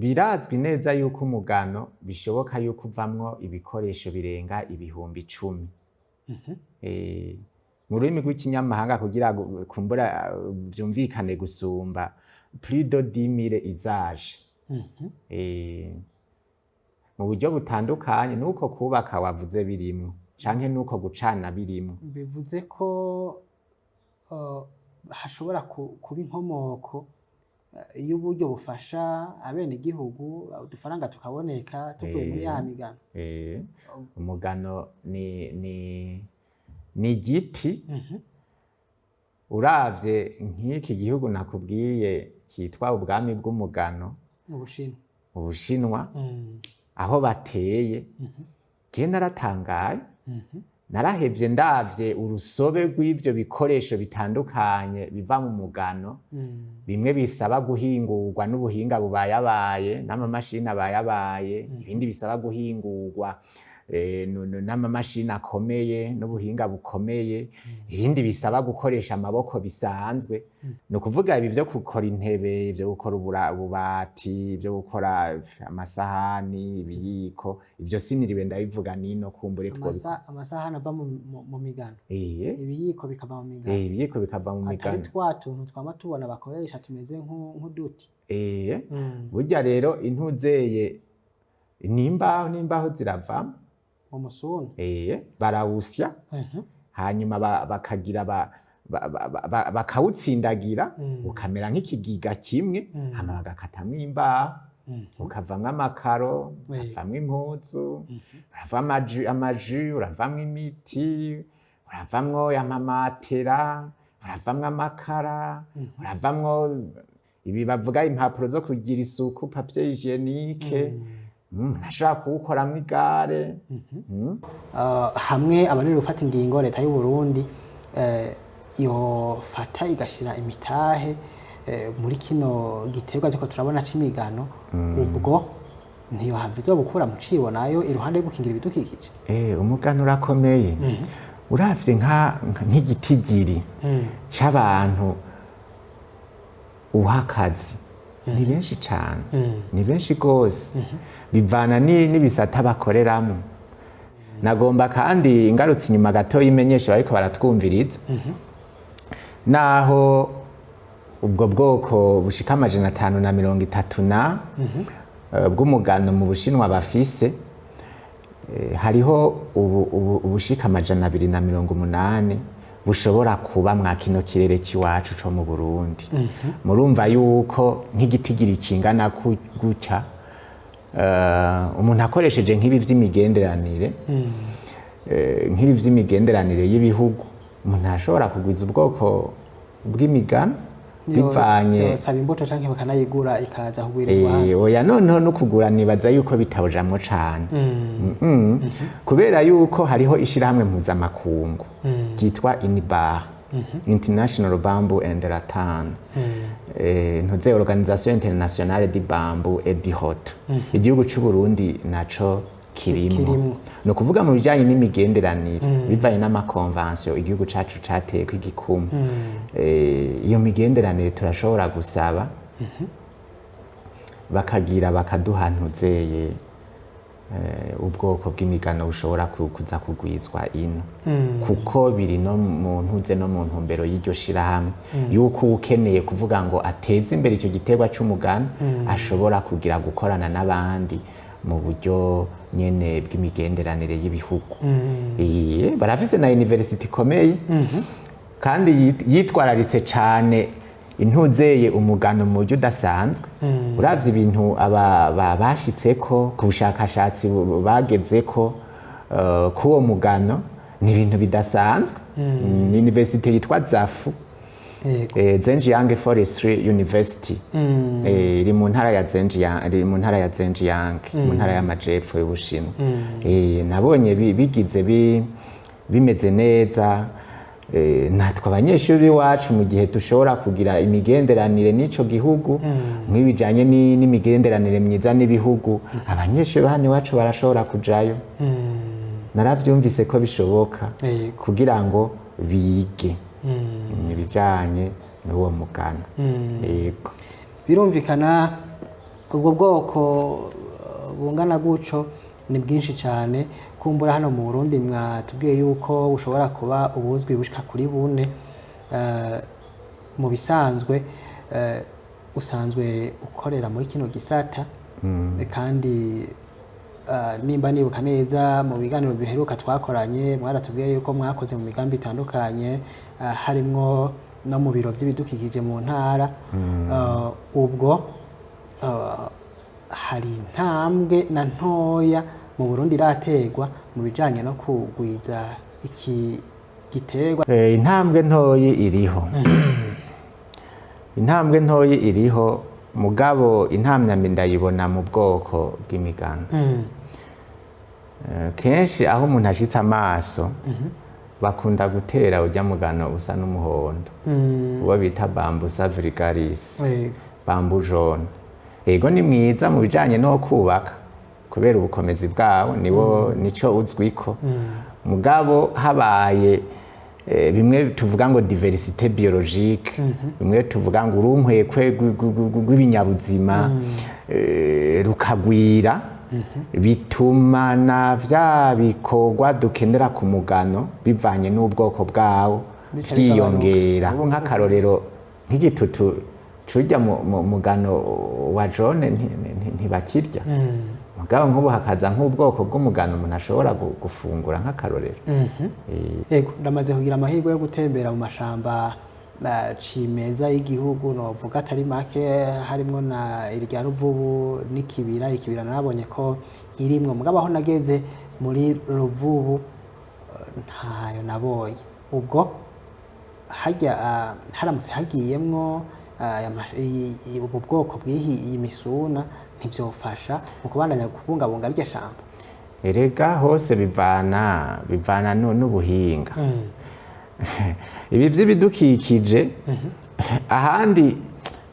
Birazwi neza yuko umugano bishoboka yuko uvamwo ibikoresho birenga 10.000. Mu rurimi rw'ikinyamahanga, kugira ngo kumbura vyumvikane gusumba, plus de 10 000 usages. Mu buryo butandukanye, nuko kubaka wavuze birimwo, canke nuko gucana birimwo. Bivuze ko hashobora kuba inkomoko y'uburyo bufasha abenegihugu, udufaranga tukaboneka tuvuye muri ya migano. Umugano ni igiti. Uravye nk'iki gihugu nakubwiye cyitwa ubwami bw'umugano, Ubushinwa. Ubushinwa, aho bateye, je naratangaye, narahevye ndavye urusobe rw'ivyo bikoresho bitandukanye biva mu mugano. Bimwe bisaba guhingurwa n'ubuhinga bubayabaye n'amamashini abayabaye, ibindi bisaba guhingurwa n'amamashini akomeye n'ubuhinga bukomeye, ibindi bisaba gukoresha amaboko bisanzwe. Ni ukuvuga ibi vyo gukora intebe, ivyo gukora ububati, ivyo gukora amasahani, ibiyiko, ivyo siniriwe ndabivuga nino, kumbure Amasahani ava mu migano, ibiyiko bikava mu migano. Ibiyiko bikava mu Atari migano. twa tuntu twama tubona bakoresha tumeze nk'uduti. Burya rero intuzeye n'imbaho, n'imbaho ziravamo. Mu musuna. Barawusya, hanyuma bakagira bakawutsindagira, ukamera nk'ikigiga kimwe, hama bagakatamwo imbaho, ukavamwo amakaro, ukavamwo impuzu, uravamwo amaji, uravamwo imiti, uravamwo amamatera, uravamwo amakara, uravamwo ibi bavuga impapuro zo kugira isuku, papier hygiénique. Ntashobora kuwukoramwo igare. Hamwe abanini gufata ingingo, leta y'u Burundi yofata igashira imitahe muri kino giterwa ariko turabona c'imigano, ubwo ntiyohava izobukura mu cibo nayo, iruhande yo gukingira ibidukikije? Umugano urakomeye. Uravye nk'igitigiri c'abantu uha akazi, ni benshi cane, ni benshi gose, bivana n'ibisata bakoreramo. Nagomba kandi ngarutse inyuma gato yimenyesha bariko baratwumviriza, naho ubwo bwoko bushika 530 na bw'umugano mu Bushinwa bafise, hariho ubushika 280 bushobora kuba mwa kino kirere c'iwacu co mu Burundi. Murumva yuko nk'igitigiri kingana gutya, umuntu akoresheje nk'ibi vy'imigenderanire y'ibihugu, umuntu arashobora kugwiza ubwoko bw'imigano bivanye Yosaba imbuto canke bakanayigura ikaza kugwirizwa hano? Oya, noneho no kugura nibaza yuko bitawujamwo cane. Kubera yuko hariho ishirahamwe mpuzamakungu ryitwa INBAR, International Bamboo and Rattan, ntuze Organisation Internationale du Bambou et du Rotan. Igihugu c'u Burundi naco kirimwo. Kirimwo. Ni ukuvuga mu bijanye n'imigenderanire, bivanye n'ama conventions igihugu cacu cateyeko igikumu. Iyo migenderanire turashobora gusaba bakagira bakaduha ntuzeye ubwoko bw'imigano bushobora kuza kugwizwa ino, kuko biri no mu ntuze no mu ntumbero y'iryo shirahamwe yuko ukeneye kuvuga ngo ateze imbere icyo giterwa c'umugano ashobora kugira gukorana n'abandi mu buryo nyene bw'imigenderanire y'ibihugu. Barafise na university ikomeye kandi yitwararitse cane intuzeye umugano mu buryo udasanzwe. Uravye ibintu aba bashitseko ku bushakashatsi bagezeko k'uwo mugano, ni ibintu bidasanzwe. University yitwa Zafu, Zhenjiang Forestry University. Iri mu ntara ya Zhenjiang, iri mu ntara ya Zhenjiang, mu ntara y'amajepfo y'Ubushinwa. Nabonye bigize bimeze neza. Natwe abanyeshuri b'iwacu, mu gihe dushobora kugira imigenderanire n'ico gihugu, nk'ibijanye n'imigenderanire myiza n'ibihugu, abanyeshuri hano iwacu barashobora kujayo. Naravyumvise ko bishoboka kugira ngo bige ibijanye n'uwo mugano, yego. Birumvikana. Ubwo bwoko bungana gutyo ni bwinshi cyane. Kumbura hano mu Burundi mwatubwiye yuko bushobora kuba ubuzwi bushika kuri bune. Mu bisanzwe usanzwe ukorera muri kino gisata, kandi nimba nibuka neza, mu biganiro biheruka twakoranye mwaratubwiye yuko mwakoze mu migambi itandukanye, harimwo no mu biro by'ibidukikije mu ntara. Ubwo hari intambwe na ntoya mu Burundi iraterwa mu bijanye no kugwiza iki giterwa? Intambwe ntoyi iriho, intambwe ntoyi iriho, mugabo intamyambi ndayibona mu bwoko bw'imigano. Kenshi aho umuntu ashitse amaso, bakunda gutera urya mugano usa n'umuhondo, uwo bita Bambusa vulgaris, bambou jaune. Ego, ni mwiza mu bijanye no kubaka kubera ubukomezi bwawo, niwo nico uzwiko. Mugabo habaye bimwe tuvuga ngo diversité biologique, bimwe tuvuga ngo urunkwekwe rw'ibinyabuzima rukagwira, bituma na vya bikorwa dukenera ku mugano bivanye n'ubwoko bwawo bica vyiyongera. Ubu nk'akarorero, nk'igitutu curya mu mugano wa jaune ntibakirya, mugabo nk'ubu hakaza nk'ubwoko bw'umugano umuntu ashobora gufungura nk'akarorero. Ego, ndamaze kugira amahirwe yo gutembera mu mashamba cimeza y'igihugu, novuga atari make, harimwo na irya Ruvubu n'ikibira. Ikibira narabonye ko irimwo, mugabo aho nageze muri Ruvubu ntayo nabonye. Ubwo harya haramutse hagiyemwo ubu bwoko bw'iyi iyi misuna, ntivyofasha mu kubandanya kubungabunga rya shamba? Erega hose bivana n'ubuhinga. Ibi by'ibidukikije, ahandi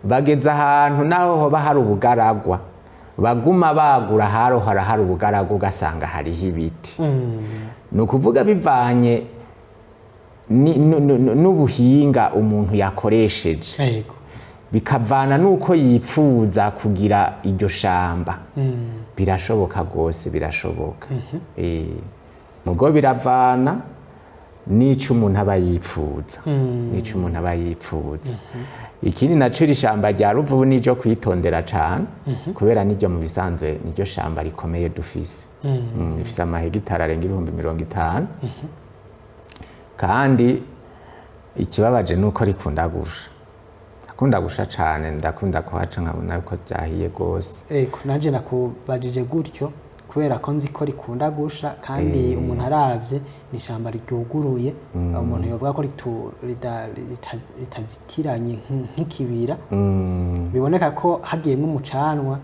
bageze ahantu naho hoba hari ubugaragwa, baguma bagura harohora hari ubugaragwa, ugasanga hariho ibiti. Ni ukuvuga bivanye n'ubuhinga umuntu yakoresheje, bikavana n'uko yipfuza kugira iryo shamba. Birashoboka rwose, birashoboka. Mugo biravana n'ico umuntu aba yipfuza, n'ico umuntu aba yipfuza. Ikindi naco, iri shamba rya Ruvubu niryo kwitondera cane, kubera niryo mu bisanzwe niryo shamba rikomeye dufise. Rifise amahegitari arenga 50,000, kandi ikibabaje nuko rikunda gusha, akunda gusha cane. Ndakunda kuhaca nkabona ko ryahiye rwose. Ego, nanje nakubajije gutyo kubera ko nzi ko rikunda gusha, kandi umuntu aravye ni ishamba ryuguruye, umuntu yovuga ko ritazitiranye nk'ikibira. Biboneka ko hagiyemwo umucanwa,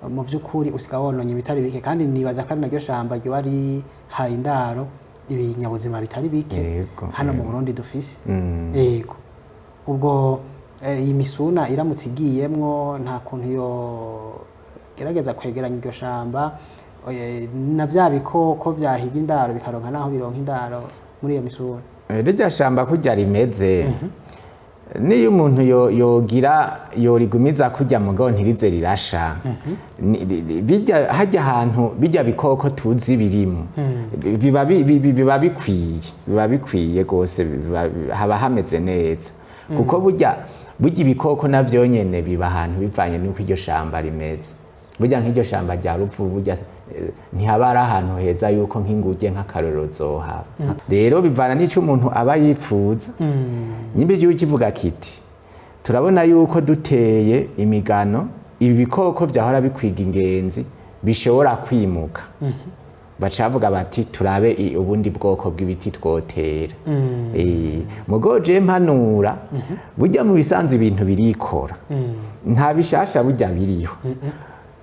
mu vy'ukuri usiga wononye ibitari bike, kandi nibaza ko ari naryo shamba ryoba rihaye indaro ibinyabuzima bitari bike hano mu Burundi dufise. Ego, ubwo iyi misuna iramutse igiyemwo, nta kuntu yo gerageza kwegeranya iryo shamba, na vya bikoko vyahiga indaro bikaronka naho bironka indaro muri iyo misuna? Rirya shamba kurya rimeze, niyo umuntu yogira yorigumiza kurya, mugabo ntirize rirasha. Bijya hajya ahantu bijya bikoko tuzi birimo, biba bikwiye, biba bikwiye rwose, haba hameze neza, kuko burya ibikoko navyo nyene biba ahantu bivanye n'uko iryo shamba rimeze. Burya nk'iryo shamba rya Rupfu, burya ntihaba ari ahantu heza yuko nk'inguge nk'akarorero zohaba. Rero bivana n'ico umuntu aba yipfuza. Nyimba igihugu kivuga kiti turabona yuko duteye imigano ibi bikoko vyahora bikwiga ingenzi bishobora kwimuka, baca bavuga bati turabe ubundi bwoko bw'ibiti twotera. Mugo je mpanura, burya mu bisanzwe ibintu birikora, nta bishasha burya biriho.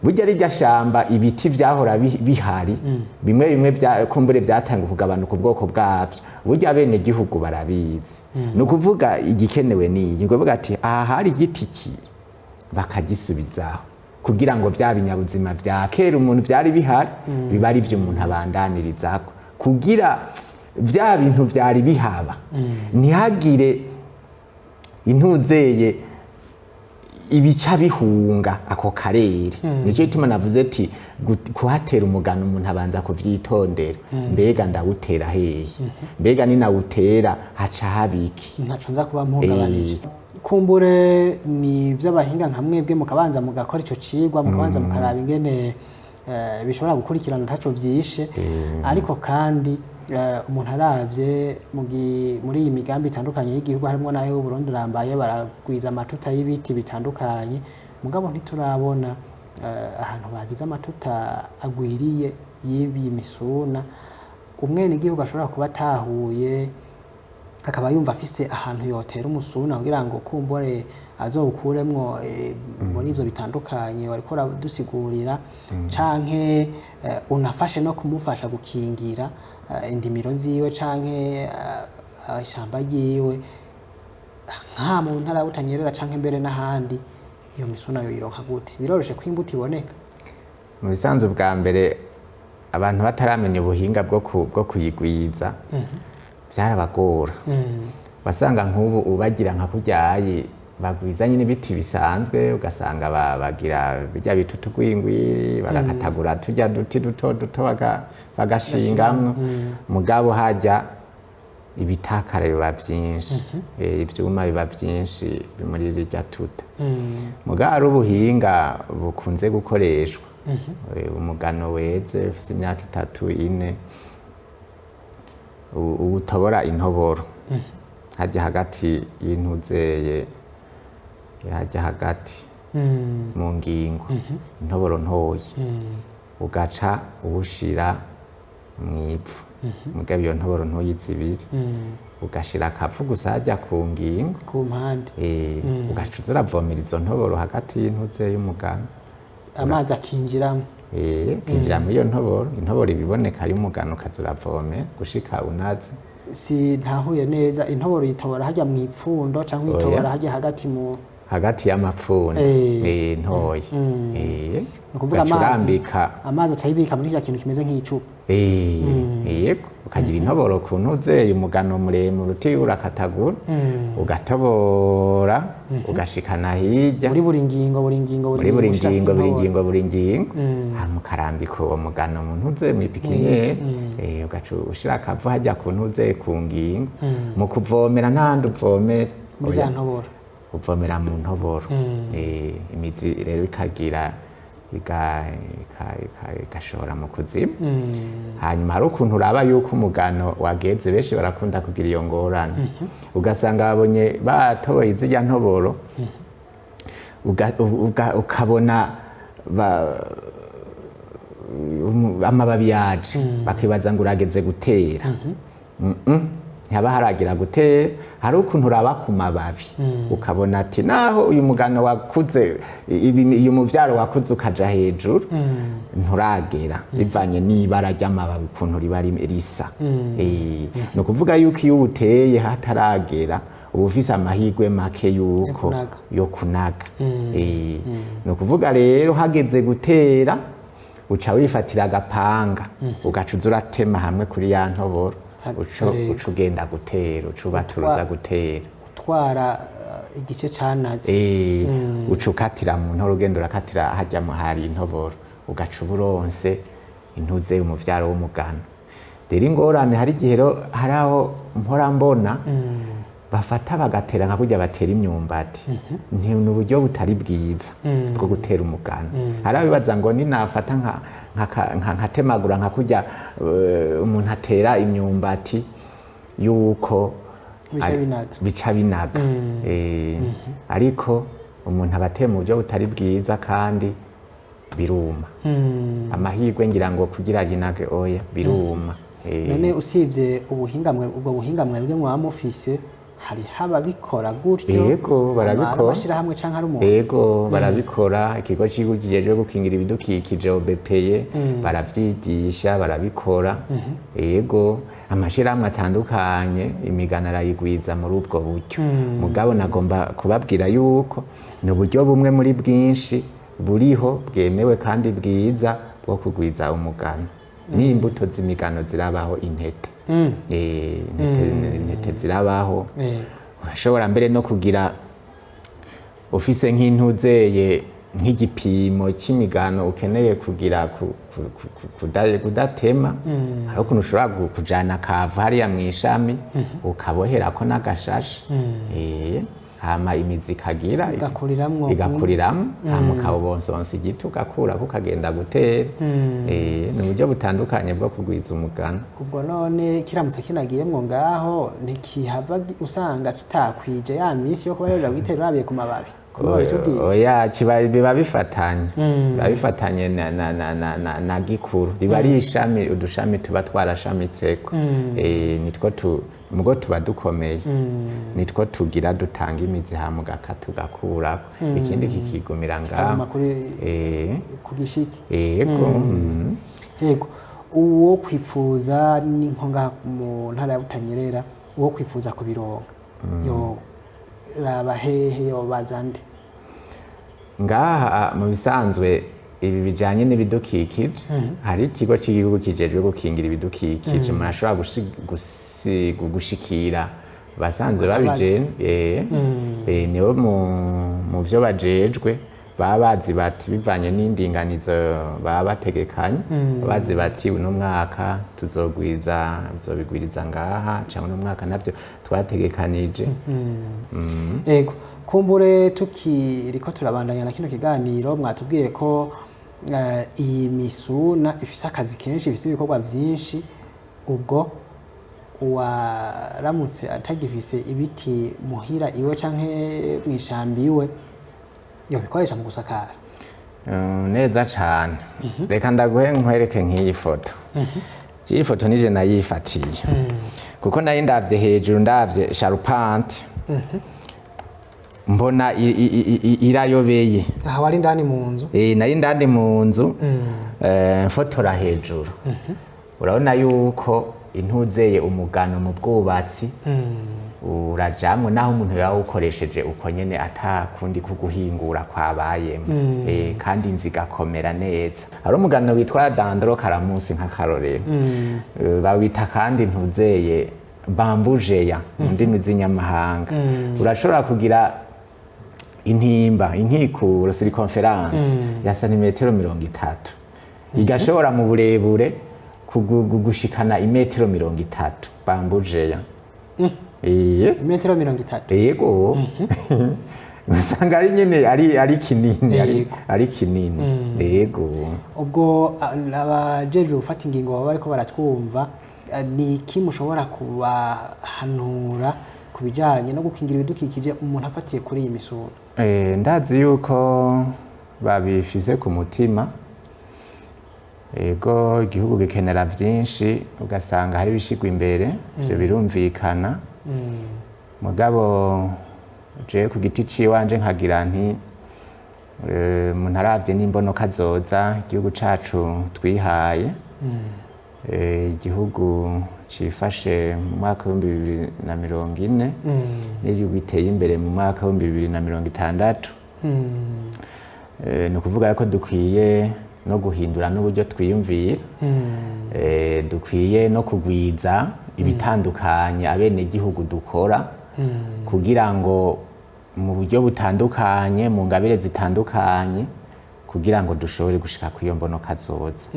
Burya rirya shamba, ibiti vyahora bihari, bimwe bimwe kumbure vyatanga kugabanuka ubwoko bwavyo, burya bene gihugu barabizi. Ni ukuvuga igikenewe ni ngo bavuga ati aha hari igiti ki, bakagisubizaho kugira ngo vya binyabuzima vya kera umuntu vyari bihari biba ari vyo umuntu abandanyirizako, kugira vya bintu vyari bihaba ntihagire intuzeye. Ibica bihunga ako karere. Nicyo gituma navuze ati kuhatera umugano umuntu abanza kuvyitondera. Mbega ndawutera hehe? Mbega ninawutera haca habiki? Ntaco nza kuba mpugabanije. Kumbure ni iby'abahinga nka mwebwe, mukabanza mugakora ico cigwa, mukabanza mukaraba ingene bishobora gukurikirana ntaco vyishe. Ariko kandi umuntu aravye muri iyi migambi itandukanye y'igihugu, harimo n'ayo Burundi urambaye, baragwiza amatuta y'ibiti bitandukanye, mugabo ntiturabona ahantu bagize amatuta agwiriye y'ibi misuna. Umwenegihugu ashobora kuba atahuye, akaba yumva afise ahantu yotera umusuna kugira ngo kumbure azowukuremwo muri ivyo bitandukanye wariko uradusigurira, canke unafashe no kumufasha gukingira indimiro ziwe canke ishamba ryiwe, nka mu ntara ya Butanyerera canke mbere n'ahandi, iyo misuna yoyironka gute? Biroroshe ko imbuto iboneka? Mu bisanzwe, bwa mbere abantu bataramenya ubuhinga bwo kuyigwiza byarabagora. Wasanga nk'ubu ubagira nka kuryayi bagwiza nyine ibiti bisanzwe, ugasanga bagira bijya bita utugwingwiri, bagakatagura turya duti duto duto bagashingamwo. Mugabo hajya ibitakara biba byinshi, ivyuma biba byinshi muri rirya tuta. Mugabo hari ubuhinga bukunze gukoreshwa. Umugano weze ufise imyaka 3, 4, uwutobora intoboro hajya hagati y'intuzeye, hajya hagati mu ngingo, intoboro ntoyi, ugaca uwushira mu ivu. Mugabo iyo ntoboro ntoyi zibiri, ugashira akavu gusa hajya ku ngingo, ku mpande. Ugaca uza uravomera izo ntoboro hagati y'intuze y'umugano. Amazi akinjiramo. Kinjira muri iyo ntoboro, intoboro ibiboneka y'umugano, ukaza uravomera gushika unaze. Si ntahuye neza, intoboro uyitobora hajya mu ipfundo canke uyitobora Oya. hajya hagati mu Hagati y'amapfundo. Ntoyi. Ni ukuvuga Ugaca amazi urambika. Amazi aca yibika muri cya kintu kimeze nk'icupa. Yego, ukagira intoboro ku ntuzeye umugano muremure uti urakatagura, ugatobora, ugashikana hirya. Muri buri ngingo, buri ngingo, muri buri ushirako ngingo, buri intoboro. ngingo, buri ngingo, hama ukarambika uwo mugano mu ntuze mw'ipikiniere, ugaca ushira akavu hajya ku ntuze ku ngingo. Mu kuvomera ntahandi uvomera. Muri za Oya. ntoboro. Uvomera mu ntoboro. Imizi rero ikagira igashora mu kuzimu. Hanyuma hari ukuntu uraba yuko umugano wageze. Benshi barakunda kugira iyo ngorane, ugasanga babonye batoboye zirya ntoboro, ukabona amababi yaje, bakibaza ngo urageze gutera. Ntihaba haragira gutera. Hari ukuntu uraba ku mababi, ukabona ati naho uyu mugano wakuze, uyu muvyaro wakuze ukaja hejuru, nturagera, bivanye n'ibara ry'amababi ukuntu riba risa. Ni ukuvuga yuko iyo uwuteye hataragera uba ufise amahirwe make yuko kunaga. Yo kunaga. Ni ukuvuga rero hageze gutera uca wifatira agapanga, ugaca uza uratema hamwe kuri ya ntoboro, uca ugenda gutera, uca ubaturuza gutera. Gutwara igice canaze. Uca ukatira mu ntoro, ugenda urakatira hajya mu hari intoboro, ugaca uba uronse intuze umuvyaro w'umugano. Rero ingorane, hari igihe rero hari aho mpora mbona bafata bagatera nka kurya batera imyumbati. Ni uburyo butari bwiza bwo gutera umugano. Hari abibaza ngo ninafata nkatemagura nka kurya umuntu atera imyumbati yuko Bica binaga. Bica binaga. Ariko umuntu aba ateye mu buryo butari bwiza kandi biruma. Amahirwe ngira ngo kugira yinage, oya, biruma. None usibye ubuhinga mwe, ubwo buhinga mwebwe mwaba mufise, hariho ababikora gutyo? Yego, barabikora. Amashyirahamwe canke ari umuntu? Ego, barabikora. Ikigo cy'igihugu kijejwe gukingira ibidukikije, OBPE, baravyigisha, barabikora. Ego, amashirahamwe atandukanye imigano arayigwiza muri ubwo buryo. Mugabo nagomba kubabwira yuko ni uburyo bumwe muri bwinshi buriho bwemewe kandi bwiza bwo kugwiza umugano. N'imbuto z'imigano zirabaho, intete. Intete zirabaho. Urashobora mbere no kugira Ufise nk'intuzeye, nk'igipimo cy'imigano ukeneye kugira kudatema, hari ukuntu ushobora kujana akava hariya mu ishami, ukaboherako n'agashashi, hama imizi ikagira Igakuriramwo. Igakuriramwo, hama ukawubonsonsa igiti, ugakurako, ukagenda gutera. Ni uburyo butandukanye bwo kugwiza umugano. Ubwo none kiramutse kinagiyemwo ngaho, ntikihava usanga kitakwije ya minsi yo kuba yoja gutera, urabiye ku mababi, ku mababi tubwiye? Oya, biba bifatanye na gikuru, riba ari ishami, udushami tuba twarashamitseko. Nitwo tu mugo tuba dukomeye, nitwo tugira dutanga imizi, hama ugakata, ugakurako, ikindi kikigumira ngaho. Kikaguma ku gishitsi. Yego. Yego, uwo kwifuza ni nko ngaha mu ntara ya Butanyerera, uwo kwifuza kubironka yo raba hehe, yobaza nde? Ngaha mu bisanzwe ibi bijanye n'ibidukikije, hari ikigo cy'igihugu kijejwe gukingira ibidukikije, murashobora gushikira basanzwe Bakabaza. babijejwe. Nibo mu vyo bajejwe baba bazi bati, bivanye n'indinganizo baba bategekanye, bazi bati uno mwaka tuzogwiza, tuzobigwiriza ngaha, cyangwa uno mwaka navyo twategekanije. Ego, kumbure tukiriko turabandanya na kino kiganiro, mwatubwiye ko iyi misuna ifise akazi kenshi, ifise ibikorwa vyinshi. Ubwo uwaramutse atagifise ibiti muhira iwe canke mw'ishambi iwe, yobikoresha mu gusakara? Neza cane. Reka ndaguhe nkwereke nk'iyi foto. Iyi foto nije nayifatiye kuko nari ndavye hejuru, ndavye charpente, mbona irayobeye. Aha wari indani mu nzu? Nari ndandi mu nzu, mfotora hejuru. Urabona yuko intuzeye umugano mu bwubatsi urajamwo, naho umuntu yawukoresheje uko nyene atakundi kuguhingura kwabayemo, kandi inzu igakomera neza. Hari umugano witwa Dendrocalamus, nk'akarorero. Bawita kandi ntuzeye bambou géant mu ndimi z'inyamahanga. Urashobora kugira intimba, inkikuro, circonférence ya santimetero 30, igashobora mu burebure gushikana imetero 30, bambou géant. Iye. Imetero 30? Yego, usanga ari nyene ari kinini, Yego. ari kinini, yego. Ubwo abajejwe gufata ingingo baba bariko baratwumva, ni iki mushobora kubahanura ku bijanye no gukingira ibidukikije umuntu afatiye kuri iyi misuna? Ndazi yuko babifise ku mutima. Ego, igihugu gikenera vyinshi, ugasanga hari ibishigwa imbere, ivyo birumvikana. Mugabo jewe ku giti ciwanje nkagira nti umuntu aravye n'imbonoka zoza igihugu cacu twihaye, igihugu cifashe mu mwaka w'2040 n'igihugu giteye imbere mu mwaka w'2060, ni ukuvuga ko dukwiye no guhindura n'uburyo twiyumvira, dukwiye no kugwiza ibitandukanye abenegihugu dukora, kugira ngo mu buryo butandukanye, mu ngabire zitandukanye, kugira ngo dushobore gushika kuri iyo mbonoka zoza.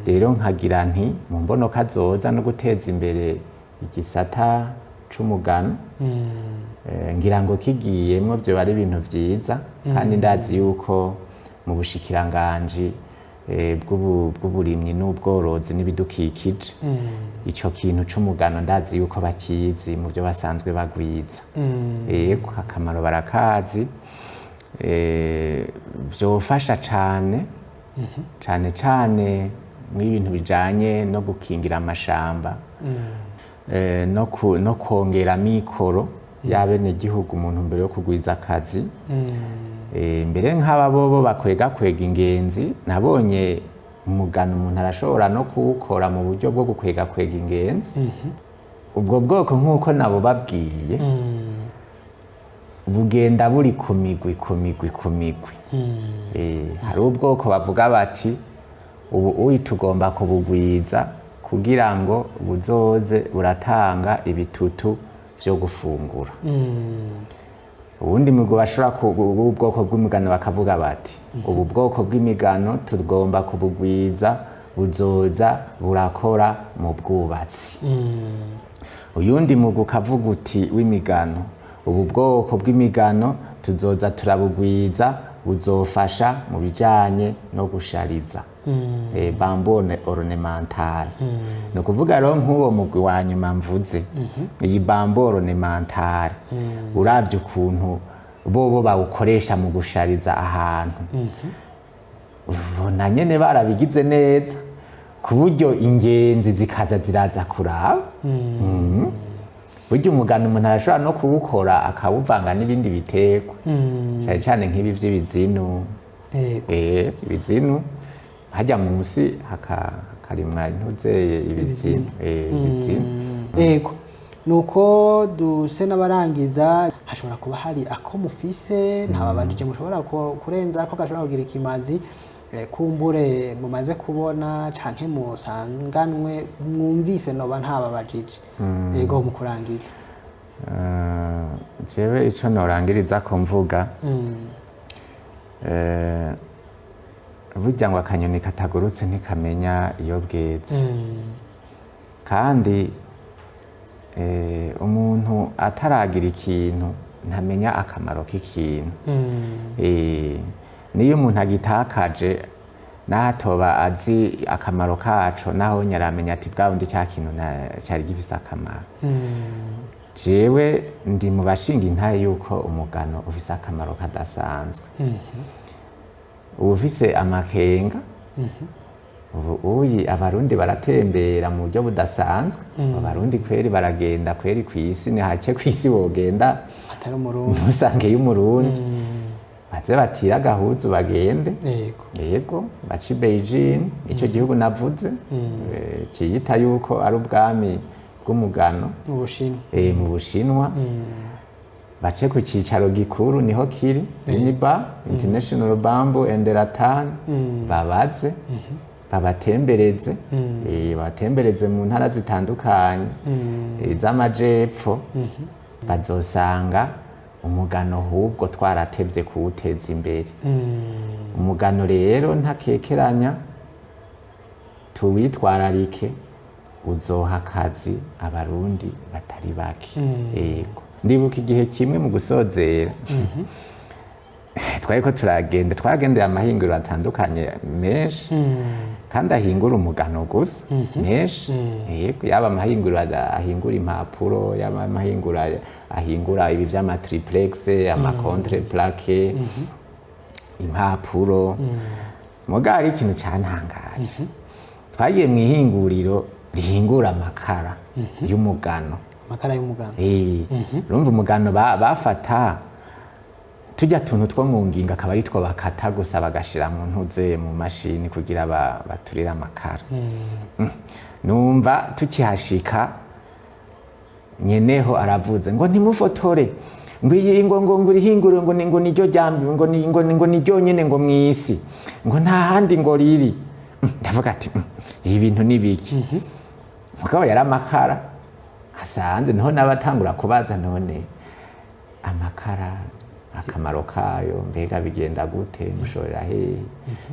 Rero nkagira nti mu mbonoka zoza no guteza imbere igisata c'umugano, ngira ngo kigiyemwo vyoba ari ibintu vyiza. Kandi ndazi yuko mu bushikiranganji bw'uburimyi n'ubworozi n'ibidukikije, ico kintu c'umugano ndazi yuko bakizi mu byo basanzwe bagwiza. Yego, akamaro barakazi. Vyofasha cane cane cane mw'ibintu bijanye no gukingira amashamba, no kongera mikoro y'abenegihugu mu ntumbero yo kugwiza akazi. Mbere nk'aba bobo bakwega kwega ingenzi, nabonye umugano umuntu arashobora no kuwukora mu buryo bwo gukwega kwega ingenzi. Ubwo bwoko nk'uko nabo babwiye bugenda buri ku migwi, ku migwi, ku migwi. Hari ubwoko bavuga bati ubu uyi tugomba kubugwiza kugira ngo buzoze buratanga ibitutu vyo gufungura. Ubundi mugwi bashobora ubwoko bw'imigano bakavuga bati ubu bwoko bw'imigano tugomba kubugwiza, buzoza burakora mu bwubatsi. Uyundi mugwi ukavuga uti w'imigano, ubu bwoko bw'imigano tuzoza turabugwiza, buzofasha mu bijanye no gushariza, bambou ornemental. Ni ukuvuga rero nk'uwo mugwi wa nyuma mvuze, iyi bambou ornemental, uravye ukuntu bobo bawukoresha mu gushariza ahantu, ubona nyene barabigize neza ku buryo ingenzi zikaza ziraza kuraba. Burya umugano umuntu arashobora no kuwukora akawuvanga n'ibindi biterwa, cyane cyane nk'ibi vy'ibizinu. Ibizinu hajya munsi hakarimwa intuzeye ibizinu. Ibizinu. Yego, nuko duse n'abarangiza, hashobora kuba hari ako mufise ntababajije mushobora kurenza ko gashobora kugira ikimazi, kumbure mumaze kubona canke musanganwe mwumvise noba ntababajije. Yego, mu kurangiza. Jewe ico norangiriza ko mvuga, burya ngo akanyoni katagurutse ntikamenya iyo bweze. Kandi umuntu ataragira ikintu ntamenya akamaro k'ikintu. Niyo umuntu agitakaje, naho atoba azi akamaro kaco, naho nyaramenya ati bwa bundi cya kintu cari gifise akamaro. Jewe ndi mu bashinga intahe yuko umugano ufise akamaro kadasanzwe. Uwufise amakenga, ubu uyi Abarundi baratembera mu buryo budasanzwe. Abarundi kweri baragenda kweri kw'isi, ni hake kw'isi wogenda atari Umurundi ntusangeyo Umurundi. Baze batire agahuzu bagende. Yego, baca i Beijing, icyo gihugu navuze, kiyita yuko ari ubwami bw'umugano. Mu Bushinwa. Mu Bushinwa, bace ku cyicaro gikuru, niho kiri, INBAR, International Bamboo and Rattan, babaze babatembereze, babatembereze mu ntara zitandukanye z'amajepfo, bazosanga umugano ahubwo twaratevye kuwuteza imbere. Umugano rero ntakekeranya, tuwitwararike, uzoha akazi Abarundi batari bake. Yego, ndibuka igihe kimwe mu gusozera, twariko turagenda, twaragendeye amahinguriro atandukanye menshi kandi ahingura umugano gusa, menshi. Yego, yaba amahinguriro ahingura impapuro, yaba amahinguriro ahingura ibi vy'amatriplex, amacontreplaqué, impapuro. Muga hari ikintu cantangaje: twagiye mu ihinguriro rihingura amakara y'umugano. Amakara y'umugano. Urumva umugano bafata tujya tuntu two mu ngingo, akaba ari two bakata gusa, bagashira mu ntuze, mu mashini, kugira baturire amakara. Numva tukihashika, nyeneho aravuze ngo ntimufotore, ngo iyi ngo irihinguriro ngo niryo ryambi, ngo ni ryonyene ngo mwisi, ngo nta handi ngo riri. Ndavuga ati: Ibi bintu ni biki?" Mugabo yari amakara asanze, niho n'abatangura kubaza: none amakara akamaro kayo, mbega bigenda gute, mushorera hehe?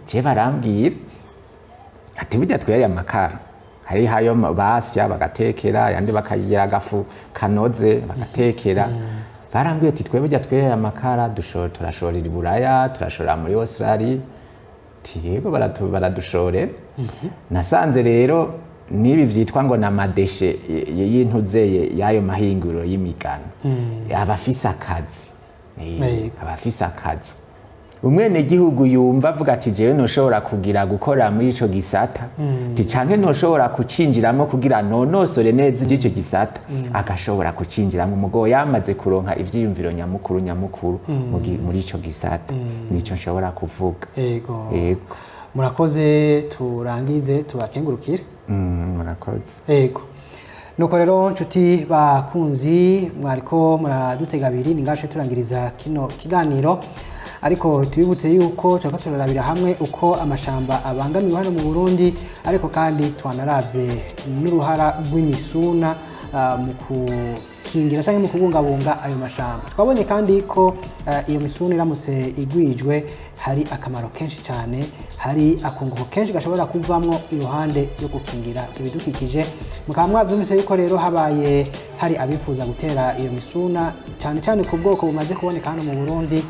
Je barambwira ati burya tweye amakara hari hayo basya bagatekera, ayandi bakayigira agafu kanoze bagatekera. Barambwiye ati twe burya tweye amakara turashorera i Buraya, turashorera muri Australia. Ati yego, baradushorera. Nasanze rero n'ibi vyitwa ngo na madéchets y'intuzeye y'ayo mahinguriro y'imigano aba afise akazi. Aba afise akazi. Umwenegihugu yumva avuga ati jewe ntoshobora kugira gukora muri ico gisata, ti canke ntoshobora kucinjiramo kugira nonosore neza ivy'ico gisata, agashobora kucinjiramo umugabo yamaze kuronka ivyiyumviro nyamukuru nyamukuru muri ico gisata. Nico nshobora kuvuga. Yego. Murakoze, turangize tubakengurukire. Murakoze. Yego. Nuko rero nshuti bakunzi mwariko muradutega abiri, ni ngace turangiriza kino kiganiro, ariko tubibutse yuko turiko turarabira hamwe uko amashamba abangamiwe hano mu Burundi, ariko kandi twanaravye n'uruhara rw'imisuna mu Gukingira cyangwa mu kubungabunga ayo mashamba. Twabonye kandi ko iyo misuna iramutse igwijwe hari akamaro kenshi cyane, hari akunguko kenshi gashobora kuvamwo iruhande yo gukingira ibidukikije. Mukaba mwavyumvise yuko rero habaye hari abifuza gutera iyo misuna, cyane cyane ku bwoko bumaze kuboneka hano mu Burundi,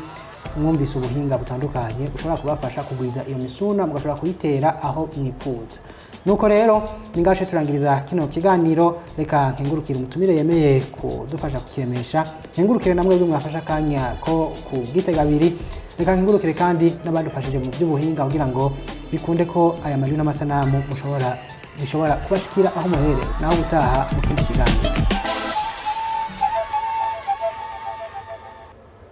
mwumvise ubuhinga butandukanye bushobora kubafasha kugwiza iyo misuna, mugashobora kuyitera aho mwipfuza. Nuko rero ningashe turangiriza kino kiganiro. Reka nkengurukire umutumire yemeye kudufasha kukiremesha, nkengurukire namwe bwe mwafasha akanya ko kubwitega abiri. Reka nkengurukire kandi n'abadufashije mu by'ubuhinga kugira ngo bikunde ko aya majwi n'amasanamu mushobora bishobora kubashikira aho muherereye. Naho ubutaha mu kindi kiganiro.